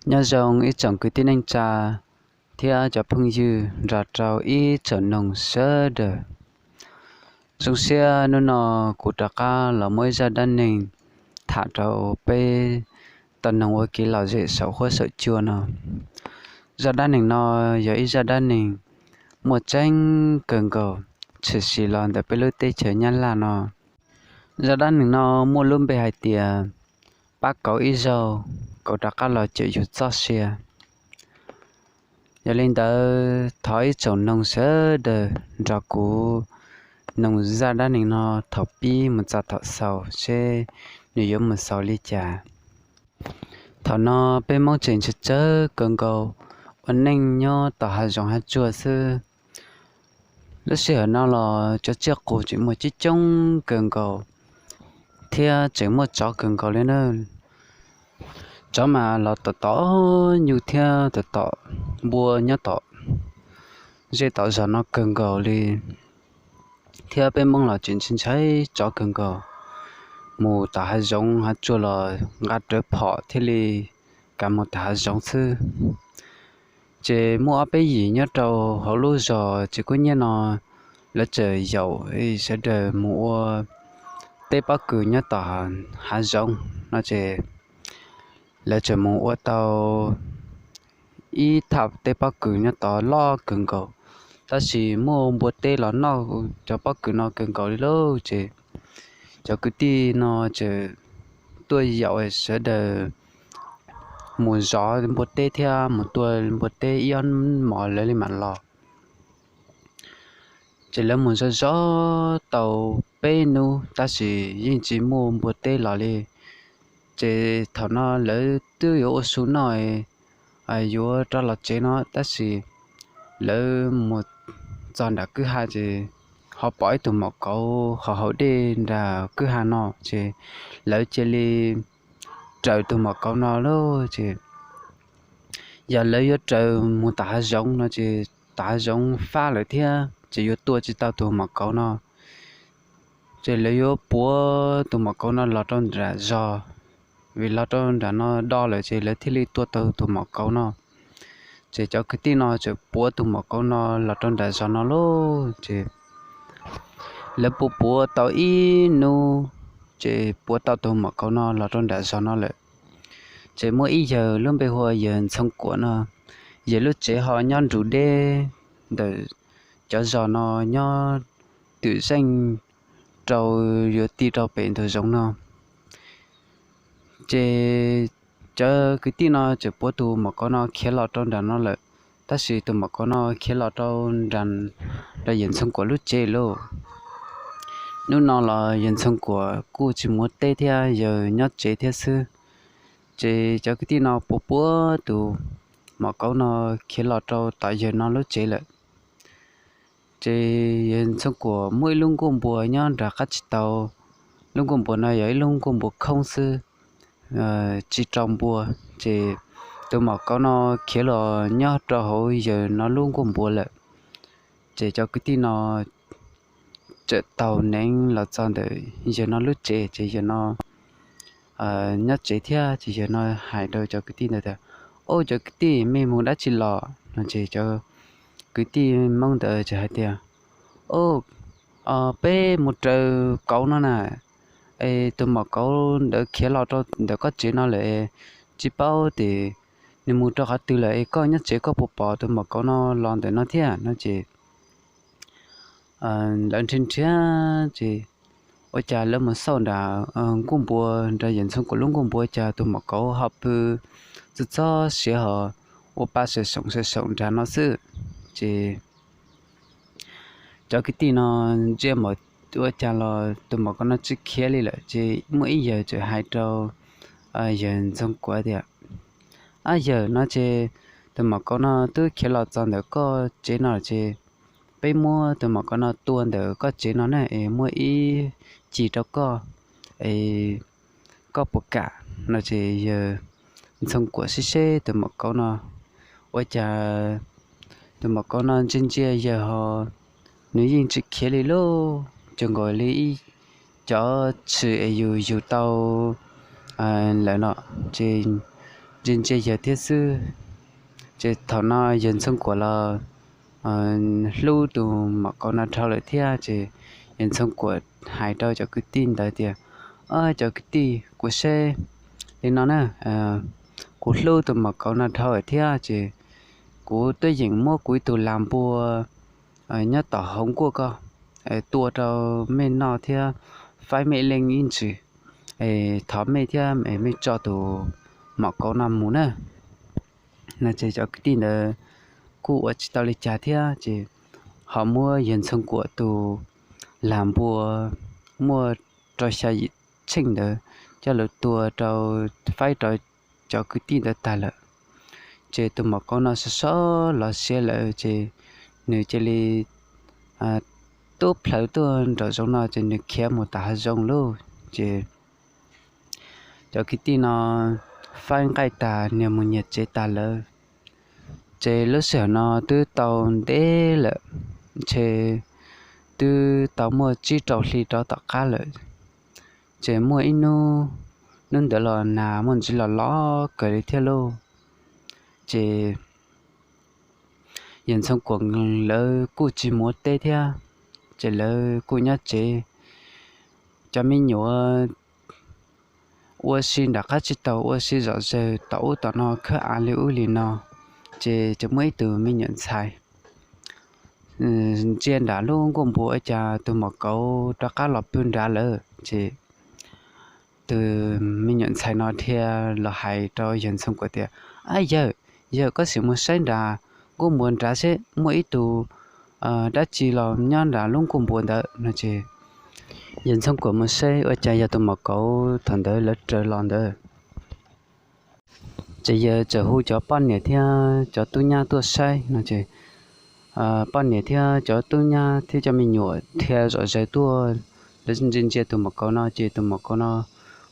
Nyob zoo ib tsoom kwv tij neej tsa thiab cov phooj ywg nrog rau ib tsoom noog sawv daws. Zoo siab hnub no kuv rov qab los muaj ib zaj dab neeg tham rau peb tau noog ua kev lom zem saum huab saum cua no. Zaj dab neeg no yog ib zaj dab neeg muaj tseeb kawg nkaus, tshwm sim los ntawm peb lub teb chaws Nyab Laj no. Zaj dab neeg no muaj lub npe hais tias pab kauv ib zaug, kauv rov qab los cawm yus txoj sia. Yog li ntawd thov ib tsoom noog sawv daws nrog kuv noog zaj dab neeg no thaum pib mus txog thaum xaus seb nws yuav mus xaus li cas. Thaum no peb Hmoob tseem tsawg tsawg kawg nkaus ua neej nyob tom hav zoov hav tsuag xwb. Lub sij hawm no los cov tsiaj qus tseem muaj coob coob kawg nkaus thiab tseem muaj tsov kawg nkaus li na. Tsov mas los tom tom nyuj thiab tom tom npua nyob tom zej tom zos no kawg nkaus li, thiab peb Hmoob los tseem ntshai tsov kawg nkaus. Mus tom hav zoov hav tsuag los nqa rawv phom thiaj li kav mus tom hav zoov xwb. Ces muaj ob peb yim nyob rau hauv lub zos Tsev Kub Nyiab no, lawv txawm yaum sawv daws mus ua teb pob kws nyob tom hav zoov no ces lawv txawm mus ua tau ib thaj teb pob kws nyob tod loj kawg nkaus, tab sis muaj npua teb los noj cov pob kws no kawg nkaus li lauj. Ces cov kwv tij no txawm tuaj yaum sawv daws mus zov npua teb thiab mus tua npua teb ib ob hmos lawv li mam los. Ces lawv mus zov zov tau peb hnub tab sis yeej tsis muaj npua teb los li. Ces thaum no lawv twb yuav ua su noj yuav rov los tsev no tab sis lawv mus txog nram kwj ha ces ho pom ib tug maum kauv haus haus dej nram kwj ha no ces lawv cia li raws tus maum kauv no lauj. Ces yog lawv yuav raws mus tom hav zoov no ces tom hav zoov fab lawm thiab ces yuav tua tsis tau tus maum kauv no. Ces lawv yuav puav tus maum kauv no los rau nram zos, vim los rau nram no do lawm ces lawv thiaj li tua tau tus maum kauv no. Ces cov kwv tij no txawm puav tus maum kauv no los rau nram zos no lauj. Ces lawv puav puav tau ib hnub ces puav tau tus maum kauv no los rau nram zos no lawm. Ces muaj ib yawg lub npe hu ua yawg Ntxhoo Kuam no, yawg lub tsev ho nyob nrug deb ntawm cov zos no nyob twm zeej rau yuav ti rau pem ntug zoov no. Ces cov kwv tij no txawm puav tus maum kauv no khiav los rau nram no lawm, tab sis tus maum kauv no khiav los rau nram yawg Ntxhoo Kuam lub tsev lauj. Hnub no los yawg Ntxhoo Kuam kuj tsis mus teb thiab, yawg nyob tsev thiab xwb. Ces cov kwv tij no puav puav tus maum kauv no khiav los rau tom yawg no lub tsev lawm. Ces yawg Ntxhoo Kuam muaj ib lub nkuaj npua nyob nram qab tsis tau. Lub nkuaj npua no yog ib lub nkuaj npua khoob xwb, tsis rau npua. Ces tus maum kauv no khiav los nyob rau hauv yawg no lub nkuaj npua lawm. Ces cov kwv tij no txawm taug neev los txog ntawm yawg no lub tsev, ces yawg no nyob tsev thiab, ces yawg no hais rau cov kwv tij ntawd tias, Au, cov kwv tij, mej mus dab tsi los? No ces cov kwv tij Hmoob ntawd ces hais tias, Au, peb mus raws kauv no na, es tus maum kauv ntawd khiav los rau ntawm koj tsev no lawm, tsis paub tias nws mus rau qhov twg lawm es koj nyob tsev koj puas pom tus maum kauv no los ntawm no thiab? No ces lawv nrhiav nrhiav ces ua cas lawv mus xauj nram nkuaj npua, nram yawg Ntxhoo Kuam lub nkuaj npua cas tus maum kauv ho pw txog txog siav ho ua pa sawm soom sawm soom nram no xwb. Ces cov kwv tij no ntsia mas ua cas los tus maum kauv no tsis khiav li lawm. Ces muaj ib yawg txawm hais rau yawg Ntxhoo Kuam tias, Ab yawg, no ces tus maum kauv no twb khiav los txog ntawm koj tsev no ces peb muab tus maum kauv no tua ntawm koj tsev no na es muab ib cig rau koj es koj puas kam? No ces yawg Ntxhoo Kuam sib seb tus maum kauv no, ua cas tus maum kauv no ntsia ntsia yawg ho nws yeej tsis khiav li lauj, cuag nkaus li ib cov tshwm es yus yug tau lawm no. Ces ntsia ntsia yawg thiab xwb. Ces thaum no yawg Ntxhoo Kuam los hlub tus maum kauv no dhau lawm thiab, ces yawg Ntxhoo Kuam hais rau cov kwv tij ntawd tias, Cov kwv tij, kuv saib li no na, kuv hlub tus maum kauv no dhau lawm thiab, ces kuv twb yeem muab kuv ib tug lag npua nyob tom hauv nkuaj ko tua rau mej noj thiab faib mej leej ib ntsws. Thov mej thiab mej tso tus maum kauv no mus na. No ces cov kwv tij ntawd kuj ua tsis tau li cas thiab, ces ho muab yawg Ntxhoo Kuam tus lag npua muaj rau xya yim tsheej ntawd coj lawv tua rau, faib rau cov kwv tij ntawd tag lawm. Ces tus maum kauv no sawv sawv los siav lawm, ces nws cia li tub plhaws tuaj nraum zoov no, ces nws khiav mus tom hav zoov lauj. Ces cov kwv tij no faib nqaij tas, nyias mus nyias tsev tas lawm. Ces lub sij hawm no twb tau ntev lawm, ces twb tau muaj tsib rau hli rov tom qab lawm. Ces muaj ib hnub, hnub ntawd los nag muaj ntsis los los kawg li thiab lauj. Ces yawg Ntxhoo Kuam lawv kuj tsis mus ua teb thiab, ces lawv kuj nyob tsev. Cov me nyuam ua si nram qab tsib taug, ua si zom zaws tom ub tom no, khawb av li ub li no. Ces tseem muaj ib tug me nyuam ntxhais ntsia nram lub nkuaj npua ua cas tus maum kauv rov qab los pw nrad lawm. Ces tus me nyuam ntxhais no dhia los hais rau yawg Ntxhoo Kuam tias, Ab yawg, yawg, koj sim mus saib nrad nkuaj npua nrad seb muaj ib tug dab tsi los nyob nrad lub nkuaj npua ntawd no. Ces yawg Ntxhoo Kuam mus saib ua cas yog tus maum kauv thaum ntawd lawv raws los ntawd. Ces yawg txawm hu cov poj niam thiab cov tub nyab tuaj saib no. Ces poj niam thiab cov tub nyab thiab cov me nyuam dhia zom zaws tuaj, lawv ntsia ntsia tus maum kauv no, ces tus maum kauv no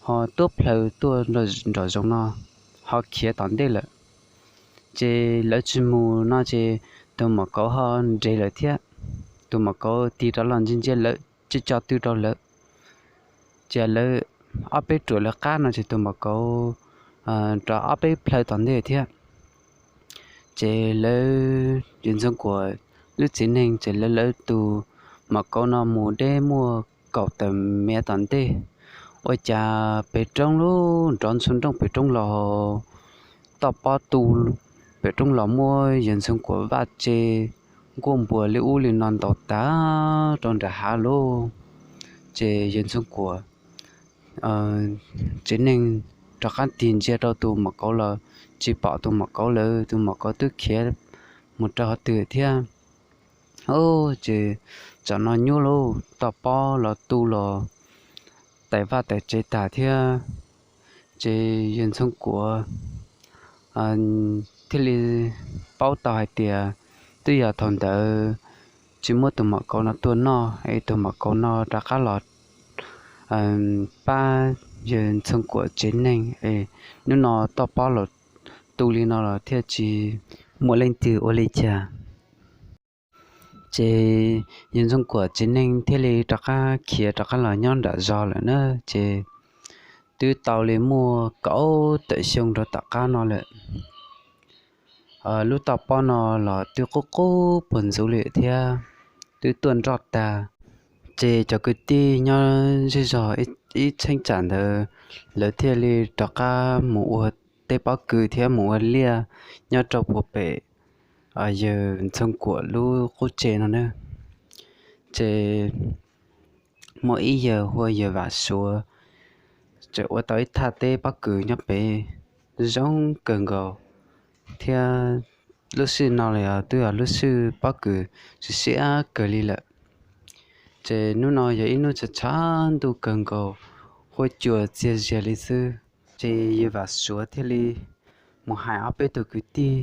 ho tuab plhaws tuaj nraum zoov no, ho khiav tom ntej lawm. Ces lawv tsis mus no ces tus maum kauv ho nres lawm thiab. Tus maum kauv tig rov los ntsia ntsia lawv tsis tso tw rau lawv. Ces lawv ob peb ruam lawv qab no ces tus maum kauv rov ob peb plhaw tom ntej thiab. Ces lawv, yawg Ntxhoo Kuam lub txiv neej ces lawv lawv tus maum kauv no mus deb muaj kaum tawm mev tom ntej, ua cas pem roob lub nrov ntxhua nrooj pem roob los, toj pob tu pem roob los muab yawg Ntxhoo Kuam vaj tse nkuaj npua li ub li no ntaus tag rau nram hav lauj. Ces yawg Ntxhoo Kuam tsev neeg rov qab tig ntsia rau tus maum kauv los tsis pom tus maum kauv lawm, tus maum kauv twb khiav mus rau qhov twg thiab. Ces tsam no nyuaj lauj, toj pob los tu los tais vaj tais tsev tag thiab. Ces yawg Ntxhoo Kuam thiaj li paub tau hais tias twb yog thaum ntawd tsis muab tus maum kauv no tua noj es tus maum kauv no rov qab los pab yawg Ntxhoo Kuam tsev neeg es hnub no toj pob los tu li no los thiaj tsis muaj leej twg ua li cas. Ces yawg Ntxhoo Kuam tsev neeg thiaj li rov qab khiav rov qab los nyob nram zos lawm na. Ces twb tau li muaj kaum tawm xyoo rau tom qab no lawm. Lub toj pob no los twb qub qub puag ntxov li thiab, twb tuaj nroj tag. Ces cov kwv tij nyob zej zog ib cheeb tsam ntawd, lawv thiaj li rov qab mus ua tej pob kws thiab mus ua liaj nyob rau puag pem yawg Ntxhoo Kuam lub qub tsev no na. Ces muaj ib yawg hu ua yawg Vam Suav, tseem ua tau ib thaj teb pob kws nyob pem zoo kawg nkaus, thiab lub sij no los twb yog lub sij pob kws siav siav kawg li lawm. Ces hnub no yog ib hnub tshav tshav ntuj kawg nkaus, huab cua txias zias li xwb. Ces yawg Vam Suav thiaj li mus hais ob peb tug kwv tij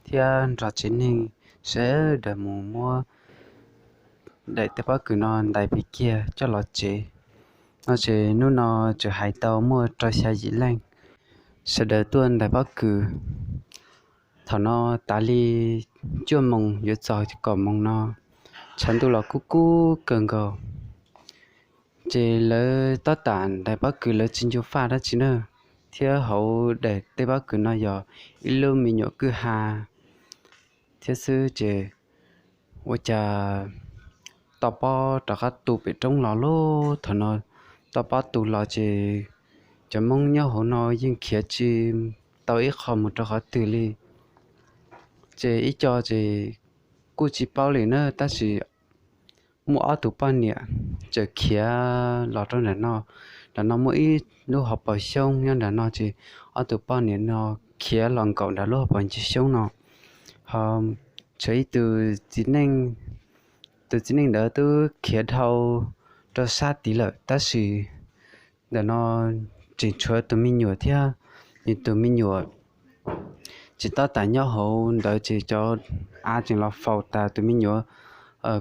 thiab nrog tsev neeg sawv daws mus muab daim teb pob kws no ntais pem kiag coj los tsev. No ces hnub no tseem hais tau muaj rau xya yim leej sawv daws tuaj ntais pob kws. Thaum no tav li cuaj moos yuav txog kaum moos no, tshav ntuj los kub kub kawg nkaus. Ces lawv tab tom ntais pob kws lawv tsis ncu faj dab tsi na. thiab hauv daim teb pob kws no yog ib lub me nyuam kwj ha thiab xwb ces ua cas toj pob rov qab tu pem roob los lauj. Thaum no toj pob tu los ces cov Hmoob nyob hauv no yeej khiav tsis tau ib qho mus rau qhov twg li. Ces ib co ces kuj tsis paub li na, tab sis muaj ob tug poj niam txawm khiav los rau nram no. Nram no muaj ib lub hauv paus xyoob nyob nram no ces ob tug poj niam no khiav los nkaum nram lub hauv paus xyoob no. Ho tshuav ib tug txiv neej, tus txiv neej ntawd twb khiav dhau rau sab tid lawm, tab sis ntawm no tseem tshuav tus me nyuam thiab. Nws tus me nyuam tsis tab tom nyob hauv ntawd ces cov av tseem los faus tas tus me nyuam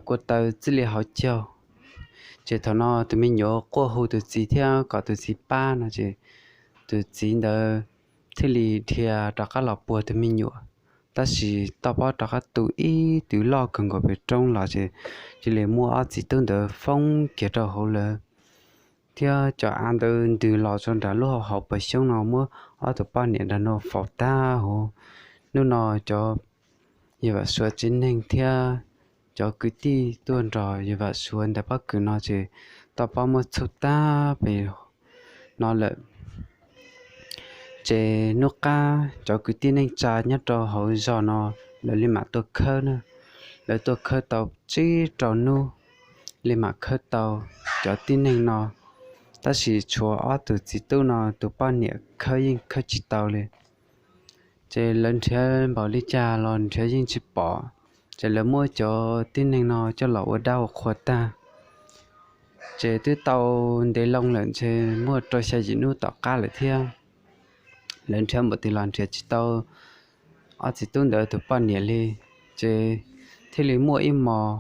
kua taw txij li hauv caug. Ces thaum no tus me nyuam quaj hu tus txiv thiab kom tus txiv pab no ces tus txiv ntawd thiaj li dhia rov qab los puag tus me nyuam. Tab sis toj pob rov qab tu ib tug loj kawg nkaus pem roob los ces cia li muab ob txiv tub ntawd foob kiag rau hauv lawm. Thiab cov av ntawd ntws los rau nram lub hauv paus xyoob no muab ob tug poj niam nram no faus tag huv. Hnub no cov yawg Vam Suav txiv neej thiab cov kwv tij tuaj nrog yawg Vam Suav ntais pob kws no ces toj pob muab txhub tag pem no lawm. Ces hnub qab cov kwv tij neej tsa nyob rau hauv zos no lawv li mam tuaj khawb na. Lawv tuaj khawb tau tsib rau hnub li mam khawb tau cov tib neeg no, tab sis tshuav ob tug txiv tub no tus poj niam khawb yeej khawb tsis tau li. Ces lawv nrhiav npaum li cas los nrhiav yeej tsis pom. Ces lawv muab cov tib neeg no coj los ua dab ua qhua tag. Ces twb tau ntev loo lawm ntshe muaj rau xya yim hnub tom qab lawm thiab. Lawv nrhiav npaum twg los nrhiav tsis tau ob txiv tub ntawd tus poj niam li. Ces thiaj li muaj ib hmos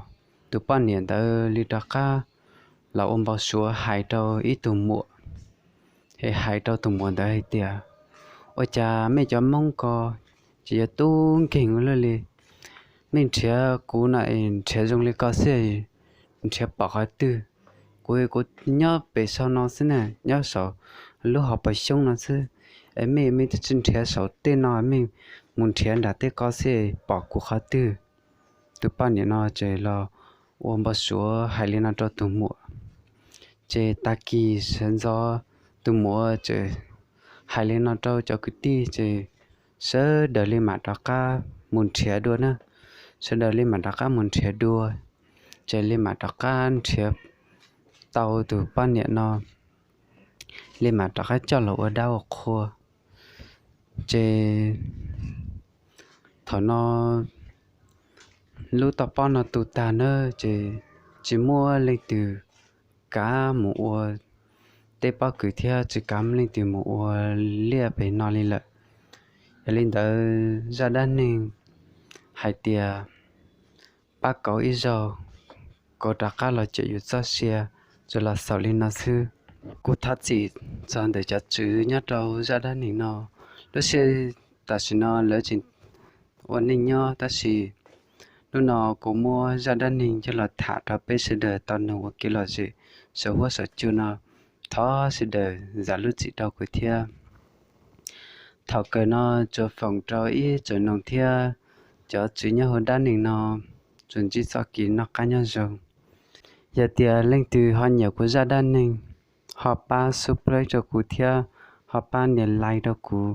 tus poj niam ntawd li rov qab los ua npau suav hais rau ib tug muam, es hais rau tus muam ntawd hais tias, ua cas mej cov Hmoob ko tsis yog tub nkeeg ua luaj li. Mej nrhiav kuv no es nrhiav zoo li ko xwb, nrhiav pom qhov twg? Kuv, kuv nyob pem saum no xwb na, nyob saum lub hauv paus xyoob no xwb, es mej, mej twb tsis nrhiav saum tej no, mej mus nrhiav nram tej ko xwb pom kuv qhov twg? Tus poj niam no ces los ua npau suav hais li no rau tus muam. Ces tag kis sawv ntxov tus muam ces hais li no rau cov kwv tij ces sawv daws li mam rov qab mus nrhiav dua na. Sawv daws li mam rov qab mus nrhiav dua, ces li mam rov qab nrhiav tau tus poj niam no, li mam rov qab coj los ua dab ua qhua. Ces thaum no lub toj pob no tu tag na, ces tsis muaj leej twg kav mus ua teb pob kws thiab tsis kav leej twg mus ua liaj pem no li lawm. Yog li ntawd zaj dab neeg hais tias pab kauv ib zaug, kauv rov qab los cawm yus txoj sia, tsuas los xaus li no xwb. Kuv thov txim txog ntawm cov tswv nyob rau zaj dab neeg no. Lub sij hawm tam sim no lawv tseem ua neej nyob, tab sis hnub no kuv muab zaj dab neeg coj los tham rau peb sawv daws tau mloog ua kev lom zem saum huab saum cua no. Thov sawv daws zam lub txim rau kuv thiab. Thaum kawg no tsuas foom rau ib tsoom mloog thiab cov tswv nyob hauv dab neeg no tsuas ntsib txoj kev noj qab nyob zoo. Yog tias leej twg ho nyiam kuv zaj dab neeg, ho pab subscribe rau kuv thiab ho pab nias like rau kuv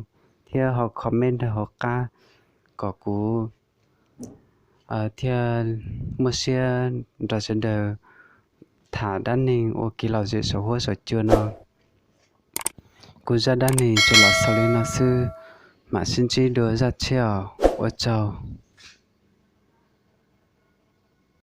thiab ho comment rau hauv qab kom kuv thiaj muaj siab nrog sawv daws tham dab neeg ua kev lom zem saum huab saum cua no. Kuv zaj dab neeg tsuas los xaus li no xwb, mam sib ntsib dua zaj tshiab os. Ua tsaug.